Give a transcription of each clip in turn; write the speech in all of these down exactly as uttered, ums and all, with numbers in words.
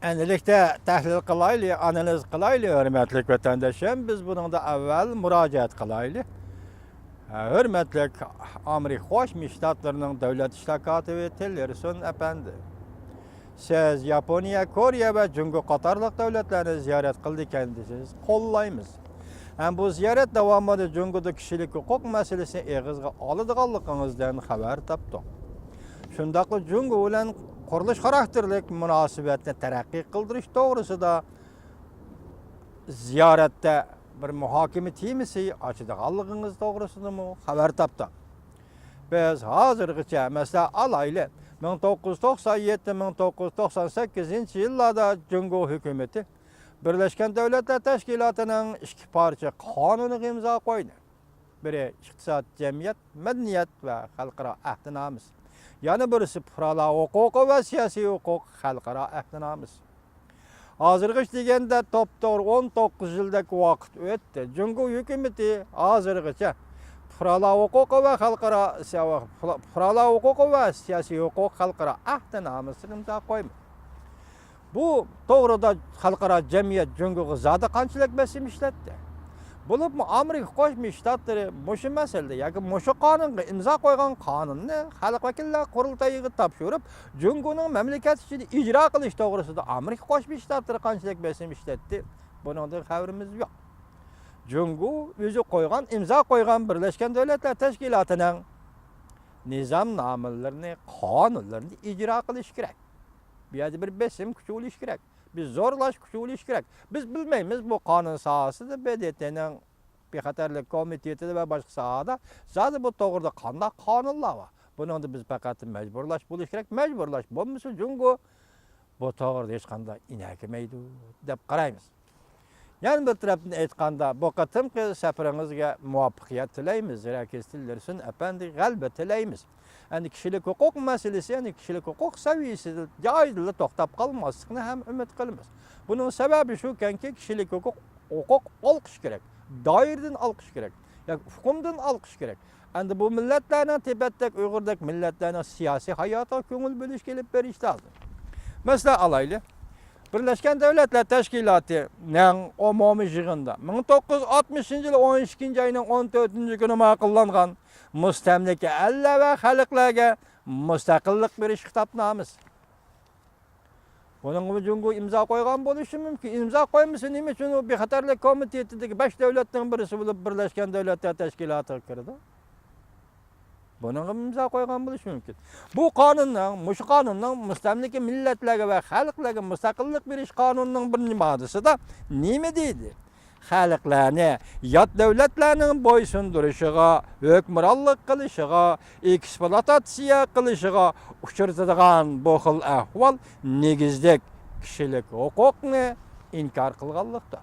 ئەنىلىكتە تەھلىل قىلايلى، ئانالىز قىلايلى، ھۆرمەتلىك ۋەتەنداشلىرىم. بىز بۇنىڭدا ئەۋۋەل مۇراجىئەت قىلايلى. ھۆرمەتلىك ئامېرىكا قوشما شتاتلىرىنىڭ دۆلەت ئىشلار كاتىپى تىلېرسون ئەپەندى. سىز ياپونىيە، كورېيە ۋە جۇڭگو قاتارلىق دۆلەتلەرنى زىيارەت قىلىدىكەنسىز، قوللايمىز. ھەم بۇ زىيارەت داۋامىدا جۇڭگودا كىشىلىك ھوقۇق مەسىلىسىنى ئېغىزغا ئالىدىغانلىقىڭىزدىن خەۋەر تاپتۇق. شۇنداقلا جۇڭگو بىلەن قۇرۇلۇش خاراكتېرلىك مۇناسىۋەتنى تەرەققىي قىلدۇرۇش توغرىسىدا زىيارەتتە بىر مۇھاكىمە تېمىسى ئاچىدىغانلىقىڭىز توغرىسىدىمۇ خەۋەر تاپتۇق. بىز ھازىرغىچە، مەسىلەن ئالايلى، مىڭ توققۇز يۈز توقسان يەتتە، مىڭ توققۇز يۈز توقسان سەككىزىنچى يىللاردا جۇڭگو ھۆكۈمىتى بىرلەشكەن دۆلەتلەر تەشكىلاتىنىڭ ئىككى پارچە قانۇنىغا ئىمزا قويدى. بىرى ئىقتىساد، جەمئىيەت، مەدەنىيەت ۋە خەلقئارا ئەھدىنامىسى. يەنە بىرسى پۇقرالار ھوقۇقى ۋە سىياسىي ھوقۇق خەلقئارا ئەھدىنامىسى. ھازىرغىچە دېگەندە توپتوغرا ئون توققۇز يىلدەك ۋاقىت ئۆتتى. جۇڭگو ھۆكۈمىتى ھازىرغىچە پۇقرالار ھوقۇقى ۋە خەلقئارا، پۇقرالار ھوقۇقى ۋە سىياسىي ھوقۇق خەلقئارا ئەھدىنامىسىغا ئىمزا قويمىدى. بۇ توغرىدا خەلقئارا جەمئىيەت جۇڭگوغا زادى قانچىلىك بېسىم ئىشلەتتى؟ بولۇپمۇ ئامېرىكا قوشما شتاتلىرى مۇشۇ مەسىلىدە ياكى مۇشۇ قانۇنغا ئىمزا قويغان قانۇننى خەلق ۋەكىللەر قۇرۇلتىيىغا تاپشۇرۇپ، جۇڭگونىڭ مەملىكەت ئىچىدە ئىجرا قىلىش توغرىسىدا ئامېرىكا قوشما شتاتلىرى قانچىلىك بېسىم ئىشلەتتى؟ بۇنىڭدىن خەۋىرىمىز يوق. جۇڭگو ئۆزى قويغان، ئىمزا قويغان بىرلەشكەن دۆلەتلەر تەشكىلاتىنىڭ نىزامنامىلىرىنى، قانۇنلىرىنى ئىجرا قىلىش كېرەك. بۇ يەردە بىر بېسىم كۈچى بولۇش كېرەك. بىز زورلاش كۈچى بولۇش كېرەك. بىز بىلمەيمىز، بۇ قانۇن ساھەسىدە ب د ت نىڭ بىخەتەرلىك كومىتېتىدا ۋە باشقا ساھەدە زادى بۇ توغرىدا قانداق قانۇنلار بار. بۇنىڭدا بىز پەقەت مەجبۇرلاش بولۇش كېرەك. مەجبۇرلاش بولمىسا، جۇڭگو بۇ توغرىدا ھېچقانداق ئىنەكىمەيدۇ دەپ قارايمىز. يەنە بىر تەرەپتىن ئېيتقاندا، بۇ قېتىمقى سەپىرىڭىزگە مۇۋەپپەقىيەت تىلەيمىز، زېرەكىس تىللىرىسۇن ئەپەندى، غەلىبە تىلەيمىز. ئەمدى كىشىلىك ھوقۇق مەسىلىسى، يەنى كىشىلىك ھوقۇق سەۋىيەسىدە جايىدىلا توختاپ قالماسلىقىنى ھەم ئۈمىد قىلىمىز. بۇنىڭ سەۋەبى شۇكەنكى، كىشىلىك ھوقۇق، ھوقۇق ئالقىش كېرەك، دائىرىدىن ئالقىش كېرەك، ياكى ئۇقۇمدىن ئالقىش كېرەك. ئەمدى بۇ مىللەتلەرنىڭ، تىبەتتەك ئۇيغۇردەك مىللەتلەرنىڭ سىياسىي ھاياتىغا كۆڭۈل بۆلۈشكە ئېلىپ بېرىش لازىم. مەسىلەن ئالايلى، بىرلەشكەن دۆلەتلەر تەشكىلاتىنىڭ ئومۇمىي يىغىنىدا مىڭ توققۇز يۈز ئاتمىشىنچى يىل ئون ئىككىنچى ئاينىڭ ئون تۆتىنچى كۈنى ماقۇللانغان مۇستەملىكە ئەللەر ۋە خەلقلەرگە مۇستەقىللىق بېرىش خىتابنامىسى. بۇنىڭغىمۇ جۇڭگو ئىمزا قويغان بولۇشى مۇمكىن. ئىمزا قويمىسا، نېمە ئۈچۈن ئۇ بىخەتەرلىك كومىتېتىدىكى بەش دۆلەتنىڭ بىرسى بولۇپ بىرلەشكەن دۆلەتلەر تەشكىلاتىغا كىرىدۇ؟ بۇنىڭغا ئىمزا قويغان بولۇشى مۇمكىن. بۇ قانۇننىڭ، مۇشۇ قانۇننىڭ مۇستەملىكە مىللەتلەرگە ۋە خەلقلەرگە مۇستەقىللىق بېرىش قانۇنىنىڭ بىرىنچى ماددىسىدا نېمە دەيدۇ؟ خەلقلەرنى يات دۆلەتلەرنىڭ بويسۇندۇرۇشىغا، ھۆكۈمرانلىق قىلىشىغا، ئېكسپلۇئاتاتسىيە قىلىشىغا ئۇچرىتىدىغان بۇ خىل ئەھۋال نېگىزلىك كىشىلىك ھوقۇقنى ئىنكار قىلغانلىقتا.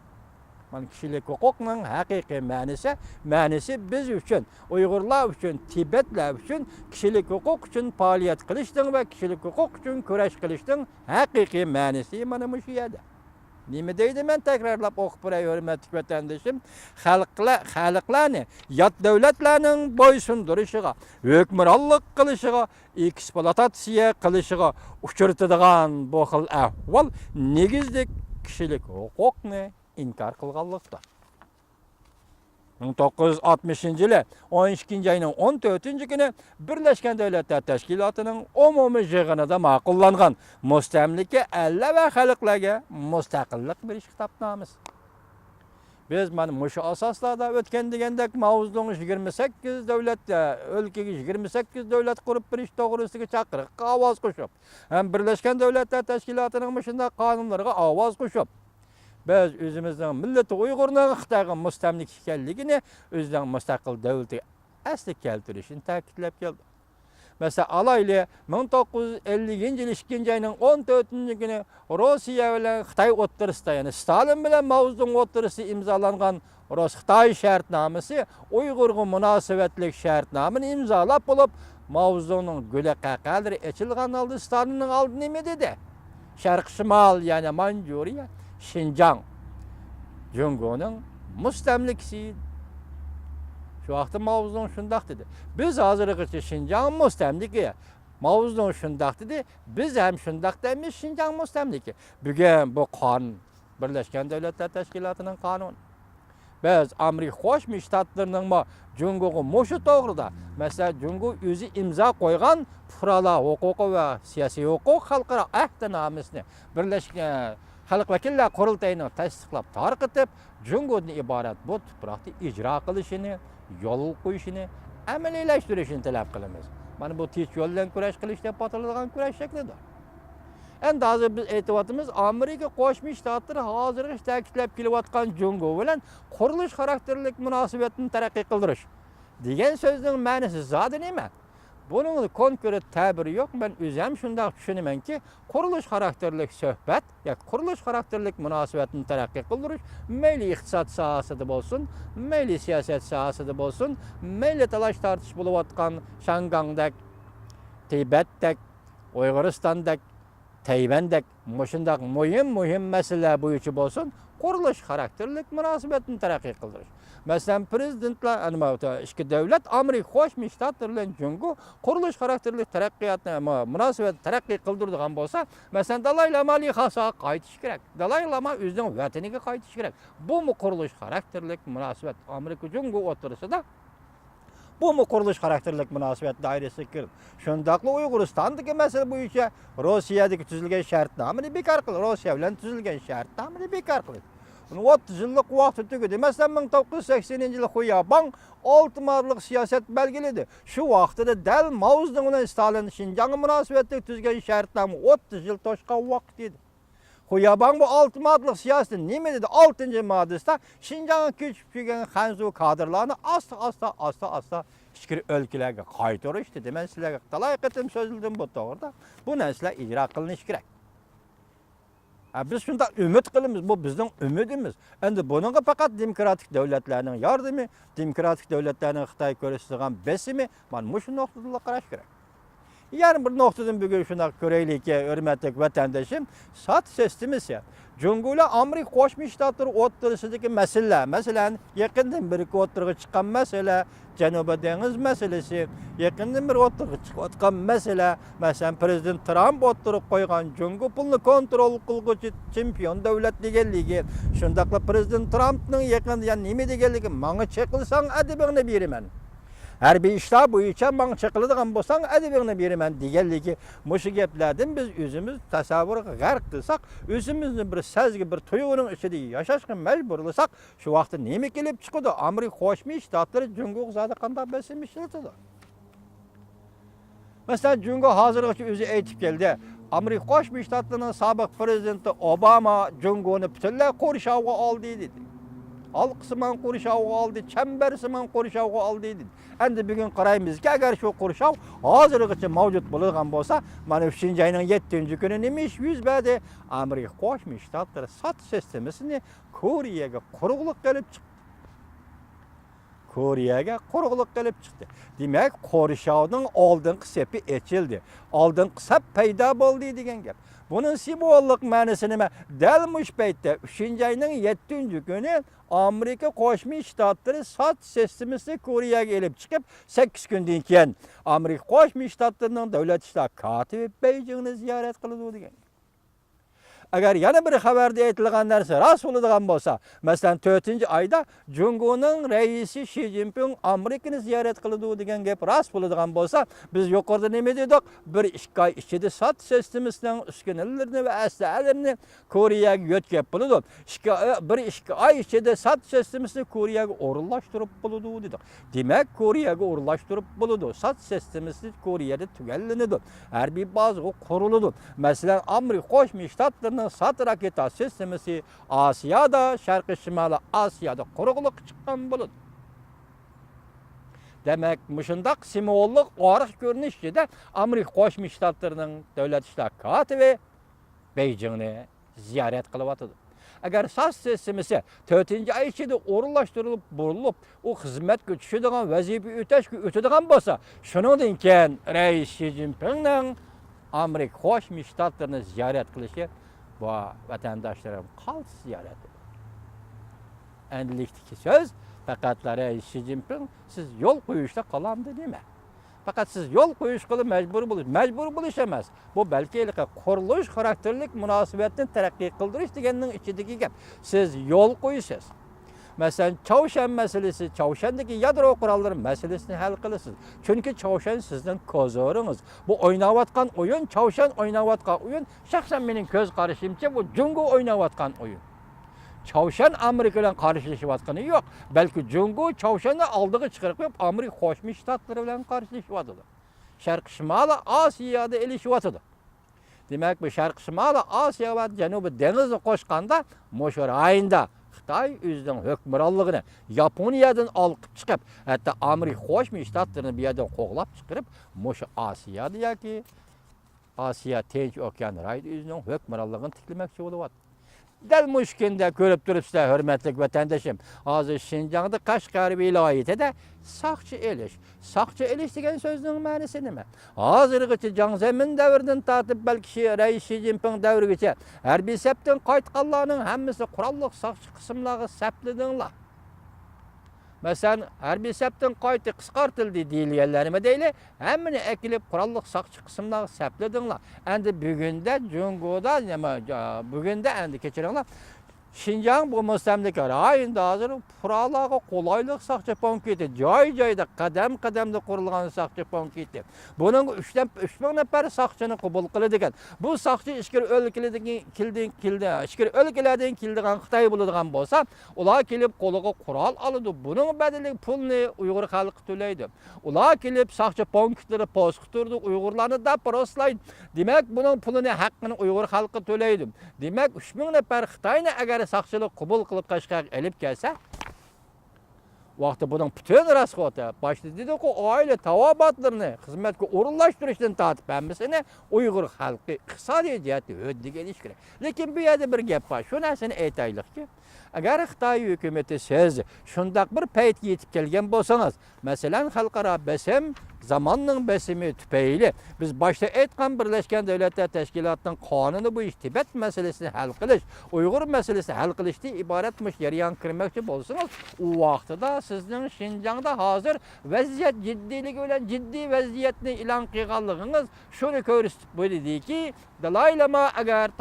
مانا، كىشىلىك ھوقۇقنىڭ ھەقىقىي مەنىسى، مەنىسى بىز ئۈچۈن، ئۇيغۇرلار ئۈچۈن، تىبەتلەر ئۈچۈن كىشىلىك ھوقۇق ئۈچۈن پائالىيەت قىلىشنىڭ ۋە كىشىلىك ھوقۇق ئۈچۈن كۈرەش قىلىشنىڭ ھەقىقىي مەنىسى مانا مۇشۇ يەردە. نېمە دەيدۇ، مەن تەكرارلاپ ئوقۇپ بېرەي، ھۆرمەتلىك ۋەتەندىشىم. خەلقلەر، خەلقلەرنى يات دۆلەتلەرنىڭ بويسۇندۇرۇشىغا، ھۆكۈمرانلىق قىلىشىغا، ئېكسپلۇئاتاتسىيە قىلىشىغا ئۇچرىتىدىغان بۇ خىل ئەھۋال نېگىزلىك كىشىلىك ھوقۇقنى ئىنكار قىلغانلىقتا. مىڭ توققۇز يۈز ئاتمىشىنچى يىلى ئون ئىككىنچى ئاينىڭ ئون تۆتىنچى كۈنى بىرلەشكەن دۆلەتلەر تەشكىلاتىنىڭ ئومۇمىي يىغىنىدا ماقۇللانغان مۇستەملىكە ئەللەر ۋە خەلقلەرگە مۇستەقىللىق بېرىش خىتابنامىسى. بىز مانا مۇشۇ ئاساسلاردا ئۆتكەن دېگەندەك ماۋزېدۇڭ يىگىرمە سەككىز دۆلەت، ئۆلكىگە يىگىرمە سەككىز دۆلەت قۇرۇپ بېرىش توغرىسىدىكى چاقىرىققا ئاۋاز قوشۇپ، ھەم بىرلەشكەن دۆلەتلەر تەشكىلاتىنىڭ مۇشۇنداق قانۇنلىرىغا ئاۋاز قوشۇپ، بىز ئۆزىمىزنىڭ مىللىتى ئۇيغۇرنىڭ خىتايغا مۇستەملىكە ئىكەنلىكىنى، ئۆزىنىڭ مۇستەقىل دۆلىتىگە ئەسلىگە كەلتۈرۈشىنى تەكىتلەپ كەلدۇق. مەسىلەن ئالايلى، مىڭ توققۇز يۈز ئەللىكىنچى يىل ئىككىنچى ئاينىڭ ئون تۆتىنچى كۈنى روسىيە بىلەن خىتاي ئوتتۇرىسىدا، يەنى ستالىن بىلەن ماۋزېدۇڭ ئوتتۇرىسىدا ئىمزالانغان رۇس-خىتاي شەرتنامىسى ئۇيغۇرغا مۇناسىۋەتلىك شەرتنامىنى ئىمزالاپ بولۇپ، ماۋزېدۇڭنىڭ گۈلە قەقەلىرى ئېچىلغان ھالدا ستالىننىڭ ئالدىدا نېمە دېدى؟ شەرقىي شىمال، يەنى مانجۇرىيە، شىنجاڭ جۇڭگونىڭ مۇستەملىكىسى. شۇ ۋاقىتتا ماۋزېدۇڭ شۇنداق دېدى: بىز ھازىرغىچە شىنجاڭ مۇستەملىكە، ماۋزېدۇڭ شۇنداق دېدى، بىز ھەم شۇنداق دەيمىز، شىنجاڭ مۇستەملىكە. بۈگۈن بۇ قانۇن، بىرلەشكەن دۆلەتلەر تەشكىلاتىنىڭ قانۇنى. بىز ئامېرىكا قوشما شتاتلىرىنىڭمۇ جۇڭگوغا مۇشۇ توغرىدا، مەسىلەن، جۇڭگو ئۆزى ئىمزا قويغان پۇقرالار ھوقۇقى ۋە سىياسىي ھوقۇق خەلقئارا ئەھدىنامىسىنى، بىرلەشكەن خەلق ۋەكىللەر قۇرۇلتىيىنىڭ تەستىقلاپ تارقىتىپ، جۇڭگودىن ئىبارەت بۇ تۇپراقتا ئىجرا قىلىشىنى، يولغا قويۇشىنى، ئەمەلىيلەشتۈرۈشىنى تەلەپ قىلىمىز. مانا بۇ تىنچ يول بىلەن كۈرەش قىلىش دەپ ئاتىلىدىغان كۈرەش شەكلىدۇر. ئەمدى ھازىر بىز ئېيتىۋاتىمىز، ئامېرىكا قوشما شتاتلىرى ھازىرغىچە تەكىتلەپ كېلىۋاتقان جۇڭگو بىلەن قۇرۇلۇش خاراكتېرلىك مۇناسىۋەتنى تەرەققىي قىلدۇرۇش دېگەن سۆزنىڭ مەنىسى زادى نېمە؟ بۇنىڭ كونكرېت تەبىرى يوق. مەن ئۆزۈم شۇنداق چۈشىنىمەنكى، قۇرۇلۇش خاراكتېرلىك سۆھبەت ياكى قۇرۇلۇش خاراكتېرلىك مۇناسىۋەتنى تەرەققىي قىلدۇرۇش، مەيلى ئىقتىساد ساھەسىدە بولسۇن، مەيلى سىياسەت ساھەسىدە بولسۇن، مەيلى تالاش-تارتىش بولۇۋاتقان شياڭگاڭدەك، تىبەتتەك، ئۇيغۇرىستاندەك، تەيۋەندەك مۇشۇنداق مۇھىم، مۇھىم مەسىلىلەر بويىچە بولسۇن، قۇرۇلۇش خاراكتېرلىك مۇناسىۋەتنى تەرەققىي قىلدۇرۇش. مەسىلەن، پىرېزىدېنتلار، ئەنە، ماۋۇ ئىككى دۆلەت، ئامېرىكا قوشما شتاتلىرى بىلەن جۇڭگو قۇرۇلۇش خاراكتېرلىك تەرەققىياتنى، مۇ-، مۇناسىۋەتنى تەرەققىي قىلدۇرىدىغان بولسا، مەسىلەن، دالاي لاما لىخاساغا قايتىشى كېرەك. دالاي لاما ئۆزىنىڭ ۋەتىنىگە قايتىشى كېرەك. بۇمۇ قۇرۇلۇش خاراكتېرلىك مۇناسىۋەت ئامېرىكا جۇڭگو ئوتتۇرىسىدا. بۇمۇ قۇرۇلۇش خاراكتېرلىك مۇناسىۋەت دائىرىسىگە كىرىدۇ. شۇنداقلا ئۇيغۇرىستاندىكى مەسىلە بويىچە روسىيەدىكى تۈزۈلگەن شەرتنامىنى بىكار قىل، روسىيە بىلەن تۈزۈلگەن شەرتنامىنى بىكار قىل. ئۇنى ئوتتۇز يىللىق ۋاقتى تۈگىدى. مەسىلەن، مىڭ توققۇز يۈز سەكسىنىنچى يىلى خۇياباڭ ئالتە ماددىلىق سىياسەت بەلگىلىدى. شۇ ۋاقتىدا دەل ماۋزېدۇڭ بىلەن ستالىن شىنجاڭغا مۇناسىۋەتلىك تۈزگەن شەرتنامە ئوتتۇز يىل توشقان ۋاقىت ئىدى. خۇياباڭ بۇ ئالتە ماددىلىق سىياسىتى نېمە دېدى؟ ئالتىنچى ماددىسىدا شىنجاڭغا كۆچۈپ كەلگەن خەنزۇ كادىرلارنى ئاستا، ئاستا، ئاستا، ئاستا ئىچكىرى ئۆلكىلەرگە قايتۇرۇش دېدى. مەن سىلەرگە تالاي قېتىم سۆزلىدىم بۇ توغرىدا. بۇ نەرسىلەر ئىجرا قىلىنىشى كېرەك. ھە، بىز شۇنداق ئۈمىد قىلىمىز، بۇ بىزنىڭ ئۈمىدىمىز. ئەمدى بۇنىڭغا پەقەت دېموكراتىك دۆلەتلەرنىڭ ياردىمى، دېموكراتىك دۆلەتلەرنىڭ خىتايغا كۆرسىتىدىغان بېسىمى، مانا مۇشۇ نۇقتىدىنلا قاراش كېرەك. يەنە بىر نۇقتىدىن بۈگۈن شۇنداق كۆرەيلىكى، ھۆرمەتلىك ۋەتەندىشىم، سات سىستېمىسى. جۇڭگو بىلەن ئامېرىكا قوشما شتاتلىرى ئوتتۇرىسىدىكى مەسىلىلەر، مەسىلەن، يېقىندىن بېرى ئوتتۇرىغا چىققان مەسىلە، جەنۇبىي دېڭىز مەسىلىسى، يېقىندىن بېرى ئوتتۇرىغا چىقىۋاتقان مەسىلە، مەسىلەن، پىرېزىدېنت ترامپ ئوتتۇرىغا قويغان جۇڭگو پۇلنى كونترول قىلغۇچى چېمپىيون دۆلەت دېگەنلىكى، شۇنداقلا پىرېزىدېنت ترامپنىڭ يېقىندا يەنە نېمە دېگەنلىكى، ماڭا چېقىلساڭ، ئەدىپىڭنى بېرىمەن. ھەربىي ئىشلار بويىچە ماڭا چېقىلىدىغان بولساڭ، ئەدىپىڭنى بېرىمەن دېگەنلىكى، مۇشۇ گەپلەردىن بىز ئۆزىمىز تەسەۋۋۇرغا غەرق قىلساق، ئۆزىمىزنى بىر سەزگۈ، بىر تۇيغۇنىڭ ئىچىدە ياشاشقا مەجبۇرلىساق، شۇ ۋاقىتتا نېمە كېلىپ چىقىدۇ؟ ئامېرىكا قوشما شتاتلىرى جۇڭگوغا زادى قانداق بېسىم ئىشلىتىدۇ؟ مەسىلەن، جۇڭگو ھازىرغىچە ئۆزى ئېيتىپ كەلدى. ئامېرىكا قوشما شتاتلىرىنىڭ سابىق پىرېزىدېنتى ئوباما جۇڭگونى پۈتۈنلەي قورشاۋغا ئالدى دېدى. ھالقىسىمان قورشاۋغا ئالدى، چەمبەرسىمان قورشاۋغا ئالدى دېدى. ئەمدى بۈگۈن قارايمىزكى، ئەگەر شۇ قورشاۋ ھازىرغىچە مەۋجۇت بولىدىغان بولسا، مانا ئۈچىنچى ئاينىڭ يەتتىنچى كۈنى نېمە ئىش يۈز بەردى؟ ئامېرىكا قوشما شتاتلىرى سات سىستېمىسىنى كورېيەگە قۇرۇقلۇق قىلىپ چىقتى. كورېيەگە قۇرۇقلۇق قىلىپ چىقتى. دېمەك، قورشاۋنىڭ ئالدىنقى سېپى ئېچىلدى. ئالدىنقى سەپ پەيدا بولدى دېگەن گەپ. بۇنىڭ سىمۋوللۇق مەنىسى نېمە؟ دەل مۇشۇ پەيتتە، ئۈچىنچى ئاينىڭ يەتتىنچى كۈنى ئامېرىكا قوشما شتاتلىرى سات سىستېمىسىنى كورېيەگە ئېلىپ چىقىپ، سەككىز كۈندىن كېيىن ئامېرىكا قوشما شتاتلىرىنىڭ دۆلەت ئىشلار كاتىپى بېيجىڭنى زىيارەت قىلىدۇ دېگەن. ئەگەر يەنە بىر خەۋەردە ئېيتىلغان نەرسە راست بولىدىغان بولسا، مەسىلەن، تۆتىنچى ئايدا جۇڭگونىڭ رەئىسى شى جىنپىڭ ئامېرىكىنى زىيارەت قىلىدۇ دېگەن گەپ راست بولىدىغان بولسا، بىز يۇقىرىدا نېمە دېدۇق؟ بىر ئىككى ئاي ئىچىدە سات سىستېمىسىنىڭ ئۈسكۈنىلىرىنى ۋە ئەسلىھەلىرىنى كورېيەگە يۆتكەپ بولىدۇ. ئىككى، بىر ئىككى ئاي ئىچىدە سات سىستېمىسىنى كورېيەگە ئورۇنلاشتۇرۇپ بولىدۇ دېدۇق. دېمەك، كورېيەگە ئورۇنلاشتۇرۇپ بولىدۇ. سات سىستېمىسى كورېيەدە تۈگەنلىنىدۇ. ھەربىي بازىغا قۇرۇلىدۇ. مەسىلەن، ئامېرىكا قوشما شتاتلىرىنىڭ سات راكېتا سىستېمىسى ئاسىيادا، شەرقىي شىمالىي ئاسىيادا قۇرۇقلۇققا چىققان بولىدۇ. دېمەك، مۇشۇنداق سىمۋوللۇق ئارقا كۆرۈنۈش ئىچىدە ئامېرىكا قوشما شتاتلىرىنىڭ دۆلەت ئىشلار كاتىپى بېيجىڭنى زىيارەت قىلىۋاتىدۇ. ئەگەر سات سىستېمىسى تۆتىنچى ئاي ئىچىدە ئورۇنلاشتۇرۇلۇپ بولۇپ، ئۇ خىزمەتكە چۈشىدىغان، ۋەزىپە ئۆتەشكە ئۆتىدىغان بولسا، شۇنىڭدىن كېيىن رەئىس شى جىنپىڭنىڭ ئامېرىكا قوشما شتاتلىرىنى زىيارەت قىلىشى، ۋە ۋەتەنداشلىرىم، قالتىس زىيارەت. ئەمدىلىكتىكى سۆز پەقەتلا رەئىس شى جىنپىڭ، سىز يول قويۇشتا قالامدۇ نېمە؟ پەقەت سىز يول قويۇشقىلا مەجبۇر بولۇش، مەجبۇر بولۇش ئەمەس. بۇ بەلكى ھېلىقى قۇرۇلۇش خاراكتېرلىك مۇناسىۋەتنى تەرەققىي قىلدۇرۇش دېگەننىڭ ئىچىدىكى گەپ. سىز يول قويىسىز. مەسىلەن، چاۋشيەن مەسىلىسى، چاۋشيەندىكى يادرو قوراللىرى مەسىلىسىنى ھەل قىلىسىز. چۈنكى چاۋشيەن سىزنىڭ كوزىرىڭىز. بۇ ئويناۋاتقان ئويۇن، چاۋشيەن ئويناۋاتقان ئويۇن شەخسەن مېنىڭ كۆز قارىشىمچە، بۇ جۇڭگو ئويناۋاتقان ئويۇن. چاۋشيەن ئامېرىكا بىلەن قارشىلىشىۋاتقىنى يوق، بەلكى جۇڭگو چاۋشيەننى ئالدىغا چىقىرىپ قويۇپ، ئامېرىكا قوشما شتاتلىرى بىلەن قارشىلىشىۋاتىدۇ. شەرقىي شىمالىي ئاسىيادا ئېلىشىۋاتىدۇ. دېمەك، بۇ شەرقىي شىمالىي ئاسىيا ۋە جەنۇبىي دېڭىزنى قوشقاندا، مۇشۇ رايوندا خىتاي ئۆزىنىڭ ھۆكۈمرانلىقىنى ياپونىيەدىن ئالقىپ چىقىپ، ھەتتا ئامېرىكا قوشما شتاتلىرىنى بۇ يەردىن قوغلاپ چىقىرىپ، مۇشۇ ئاسىيادا ياكى ئاسىيا تىنچ ئوكيان رايونىدا ئۆزىنىڭ ھۆكۈمرانلىقىنى تىكلىمەكچى بولۇۋاتىدۇ. دەل مۇشۇ كۈندە كۆرۈپ تۇرۇپسىلەر، ھۆرمەتلىك ۋەتەندىشىم. ھازىر شىنجاڭدا قەشقەر ۋىلايىتىدە ساقچى ئېلىش. ساقچى ئېلىش دېگەن سۆزنىڭ مەنىسى نېمە؟ ھازىرغىچە جاڭ زېمىن دەۋرىدىن تارتىپ، بەلكى شى، رەئىس شى جىنپىڭ دەۋرىگىچە ھەربىي سەپتىن قايتقانلارنىڭ ھەممىسى قوراللىق ساقچى قىسىملارغا سەپلىدىڭلار. مەسىلەن، ھەربىي سەپتىن قايتتى، قىسقارتىلدى دېيىلگەنلەرمۇ دەيلى، ھەممىنى ئەكېلىپ قوراللىق ساقچى قىسىملارغا سەپلىدىڭلار. ئەمدى بۈگۈندە جۇڭگودا، نېمە، جا-، بۈگۈندە ئەمدى كەچۈرۈڭلار، شىنجاڭ بۇ مۇستەملىكە رايونىدا ھازىر پۇقرالارغا قولايلىق ساقچى پونكىتى، جاي-جايدا قەدەم-قەدەمدە قۇرۇلغان ساقچى پونكىتى. بۇنىڭغا ئۈچ نەپ-، ئۈچ مىڭ نەپەر ساقچىنى قوبۇل قىلىدىكەن. بۇ ساقچى ئىچكىرى ئۆلكىلەردىن كېلىدىغان، كېلىدى، ئىچكىرى ئۆلكىلەردىن كېلىدىغان خىتاي بولىدىغان بولسا، ئۇلار كېلىپ قولىغا قورال ئالىدۇ. بۇنىڭ بەدىلىگە پۇلنى ئۇيغۇر خەلقى تۆلەيدۇ. ئۇلار كېلىپ ساقچى پونكىتلىرى پوستقا تۇرىدۇ، ئۇيغۇرلارنى داپپىروسلايدۇ. دېمەك، بۇنىڭ پۇلىنى، ھەققىنى ئۇيغۇر خەلقى تۆلەيدۇ. دېمەك، ئۈچ مىڭ نەپەر خىتاينى ئەگەر ساقچىلىق قوبۇل قىلىپ قەشقەرگە ئېلىپ كەلسە، ۋاقتى بۇنىڭ پۈتۈن راسخوتى، باشتا دېدۇقۇ، ئائىلە تاۋابىئاتلىرىنى خىزمەتكە ئورۇنلاشتۇرۇشتىن تارتىپ ھەممىسىنى ئۇيغۇر خەلقى ئىقتىسادىي جەھەتتە ھۆددىگە ئېلىشى كېرەك. لېكىن بۇ يەردە بىر گەپ بار، شۇ نەرسىنى ئېيتايلىقكى، ئەگەر خىتاي ھۆكۈمىتى سىز شۇنداق بىر پەيتكە يېتىپ كەلگەن بولسىڭىز، مەسىلەن، خەلقئارا بېسىم، زاماننىڭ بېسىمى تۈپەيلى بىز باشتا ئېيتقان بىرلەشكەن دۆلەتلەر تەشكىلاتىنىڭ قانۇنى بويىچە تىبەت مەسىلىسىنى ھەل قىلىش، ئۇيغۇر مەسىلىسىنى ھەل قىلىشتىن ئىبارەت مۇشۇ جەريانغا كىرمەكچى بولسىڭىز، ئۇ ۋاقتىدا سىزنىڭ شىنجاڭدا ھازىر ۋەزىيەت جىددىيلىكى بىلەن جىددىي ۋەزىيەتنى ئېلان قىلغانلىقىڭىز شۇنى كۆرسىتىپ بېرىدۇكى، دالاي لاما ئەگەر